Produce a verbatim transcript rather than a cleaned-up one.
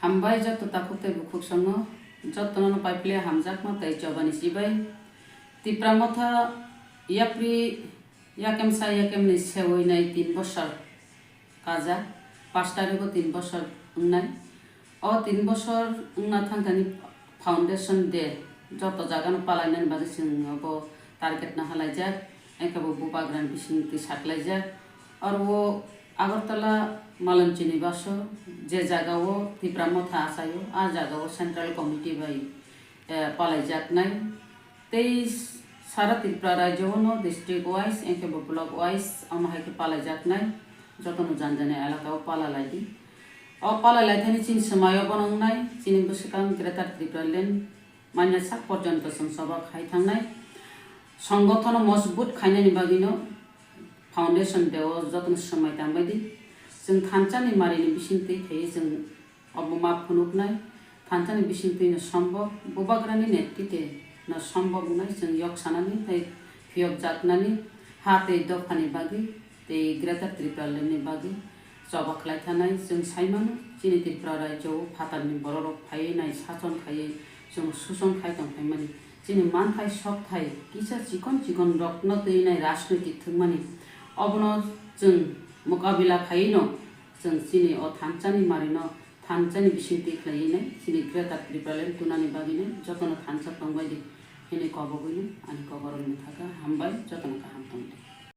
Hambai joto takhuk tei bukhuk songno, jotono no paiphile hamjakma tei chobani chibai. Tipra Motha yapri yakemsa yakemni sewi nai tin bosor kajak, pash tarigo tin bosor wngnai. O tin bosor wngna thangkani Foundation Day joto jagano palainani bagwi chwng obo target nahalaijak, engkhe bo bubagrani bisingtwi saklaijak. Oro o Agartala Malonchini baso je jaga o Tipra Motha achaio, a jaga o Central Committee bai, eh, palaijaknai. Tei sara Tripura rajyo no district wise, engkhe bo block wise, omo hai khe palaijaknai. Jotono jan jani elaka o pala lai di. O pala lai thani chini swmai o bono wngnai, chini bwswkang Greater Tripura Land manya sak porjonto chwng choba khai thangnai. Songothono mojbut khainani bagwino Foundation Day o jotono swmai tangbai di. Chwng thansa ni mari ni bising twi khaiwi chwng obo ma phunuknai. Thansa ni bising twi no sombok, bubagra ni netrite no sombok wngnai chwng yok sanani tei phiyok jaknani ha tei dopha ni bagwi tei Greater Tripura Land ni bagwi choba khlai thanai. Chwng sai mano, chini Tripura rajyo o phatar ni borok rok phaiwi nai sachon khaiwi chwng suchon khai tong phaimani. Chini manthai sokthai kisa chikon chikon rokno twi nai rajnoitik thwngmani. Obono chwng mokabila khaiwi no chwng chini o thansa ni mari no thansa ni bising twi khlaiwi nai chini Greater Tripura Land tunani bagwi nai jotono thansa tongbai di hwnwi kobogwi no ani koborok ni thaka hambai jotono kaham tong di.